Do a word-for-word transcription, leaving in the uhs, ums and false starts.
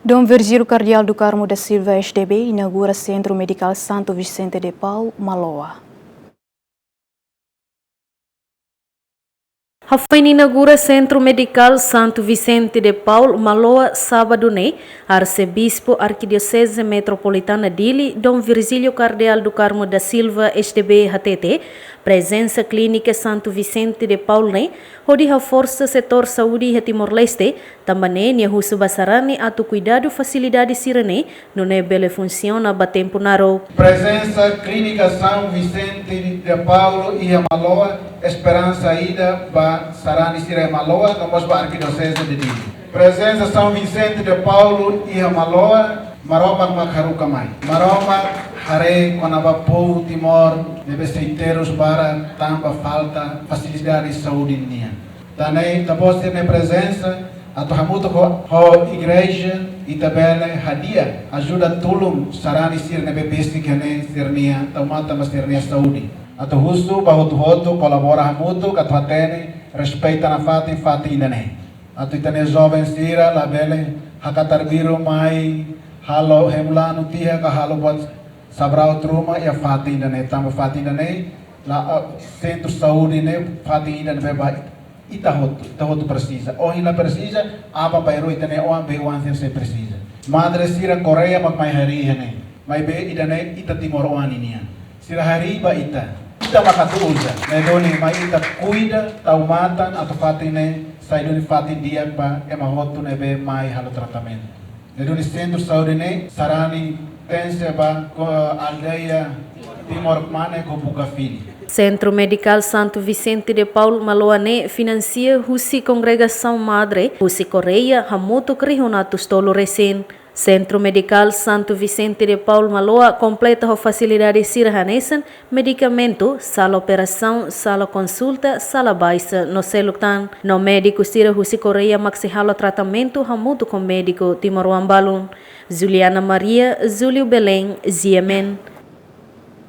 Dom Virgílio Cardeal do Carmo da Silva, S D B, inaugura Sentru Medikál Santu Visente de Paul, Maloa. Hafoin inaugura Sentru Medikál Santu Visente de Paul, Maloa, sábadu ne'e, Arsebispu Arkidioseze Metropolitana Dili, Dom Virgílio Cardeal do Carmo da Silva, S D B, hatete, prezensa Klínika Santu Visente de Paul ne'e hodi haforsa setór saúde iha Timor-Leste, tanba ne'e nia husu ba sarani atu kuidadu fasilidade sira-ne'e, nune'e bele funsiona ba tempu naruk. Prezensa Klínika São Vicente de Paulo iha Maloa, esperansa ida ba sarani sira iha Maloa, no mós ba Arkidioseze de Dili. Prezensa São Vicente de Paulo iha Maloa, Maromak mak haruka mai. Maromak haree kona-ba povu Timor ne'ebé sei terus barak tanba falta fasilidade saúde nian. Tan ne'e, ita-boot sira-nia prezensa, atu hamutuk ho, ho igreja, ita bele hadi'a, ajuda tulun sarani sira ne'ebé besik iha ne'e sira-nia, tau matan ba sira-nia saúde. Atu husu ba hotu-hotu kolabora hamutuk, atu hatene, respeita nafatin fatin ida-ne'e. Atu ita-nia joven sira labele hakat arbiru mai halo hemulanu tiha ka halo buat sabraut ruma iha fatin ida-ne'e, tanba fatin ida-ne'e, la, ah, sentru saúde ne'e, fatin ida ne'ebé ba ita hotu, ita hotu presiza. Ohin la presiza, aban-bainrua ita-nia oan, bei-oan sira sei presiza. Madre sira Koreia mak mai harii iha ne'e. Maibé ida-ne'e ita timoroan ninian. Sira harii ba ita. Ita mak atu uza. Ne'e duni mai ita kuida, tau matan atu fatin ne'e, sai duni fatin di'ak ba ema hotu ne'ebé mai halo tratamentu. Ne'e duni sentru saúde ne'e, sarani tenke ba ko aldeia Timor Mane ko Buka Fili. Sentru Medikál Santu Visente de Paul Maloa ne'e finansia husi Kongregasaun Madre husi Koreia hamutuk rihun atus tolu resin. Sentru Medikál Santu Visente de Paul Maloa kompleta ho fasilidade sira hanesan medikamentu, sala operasaun, sala konsulta, sala baixa no seluk tan. No médiku sira husi Koreia mak sei halo tratamentu hamutuk ho médiku timoroan balun. Juliana Maria, Júlio Belém, G M N.